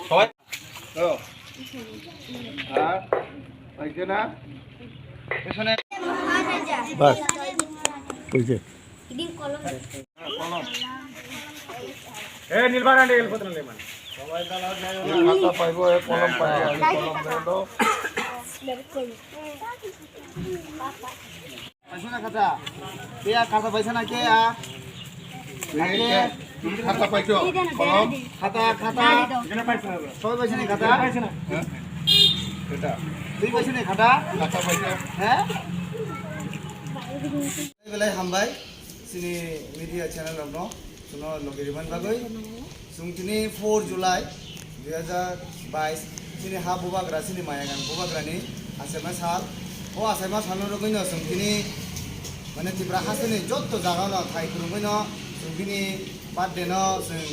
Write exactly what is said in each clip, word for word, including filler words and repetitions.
Sawai. Oh. Ah, paikhe na? Bas. Buji. Eh, nilbara nil, putra nil man. Khata paibo, eh, kolom paibo, ani kolom dendo. Paisa na khata? Kaya khata paisa na kaya? Khata paito. Kolom. Khata, khata. Soi paisa na khata? Khata. Dui paisa na khata? Khata paito. He? Belai hambai, chini media channel rokno, chwngno logi rwmani bagwi. Chwng tini four July dui hazar bais, chini ha bubagra, chini mayagang bubagrani achaima sal. O achaima salno rwgwino chwng tini, mane, Tripura hasteni jotto jagano thai kwrwngwino chwng bini birthday no chwng,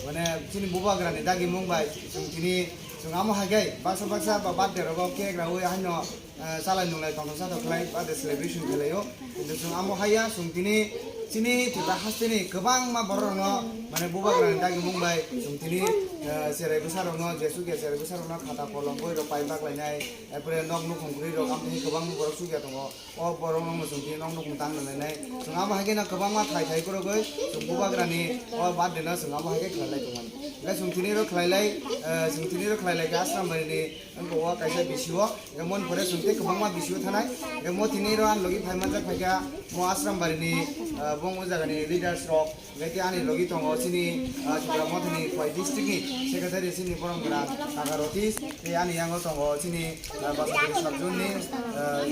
mane, chini bubagrani dagimung bai chwng tini, chwng amo hai khe baksa baksa ba birthday rogo cake raui haino eh, chalai nunglai tongthok sathok khlai birthday celebration khlaio. Kintu chwng amo haiya, chwng tini chini Tripura hasteni kwbangma borok rokno, mane, bubagrani dagimung bai chwng tini, eh, cherai bwsa rokno, jesu khe cherai bwsa rokno khata kolom boi rok pai baklainai, erpore nok nukhung kwrwi rok amtwi kwbangma borok chukya tongo. O borok rokno chwng tini nok nukhung tang nang lainai. Chwng amo hai khe no kwbangma thai thai kwrwgwi chwng bubagrani o birthday no chwng amo hai khe khlai lai tongmani. Hwnkhe chwng tini rok khlai lai, eh, chwng tini rok khlai lai khe Asrambari ni Wngkha o kaisa bisi o, hwnkhe moni pore chwng tei kwbangma bisi o thanai. Hwnkhe mo tini ro ang logi phai manjak phaikha mo Asrambari ni, ah, bong o jaga ni leaders rok. Hwnkhe tei ani logi tongo chini, ah, Tipra Motha ni Khowai district ni secretary chini borom gwnang Kaka Rotis. Tei ani yango tongo chini, ah, Basapuri sub zone ni, ah,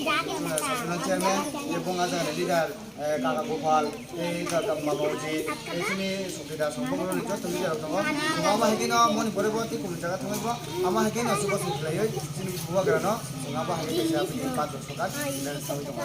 sub zone chairman, tei bong o jaga ni leader. Eh, Kaka Gopal, tei Kaka Mama Uji, tei chini Sukri Das, bongni joto leader rok tongo. Chwng abo hai kheno moni pore bo tei kubun jaga thangwi bo, amo hai kheno suba sukhlaiwi chini bubagrano chwng abo hai khe kaisa bini patro sokat, ina sawi tongo.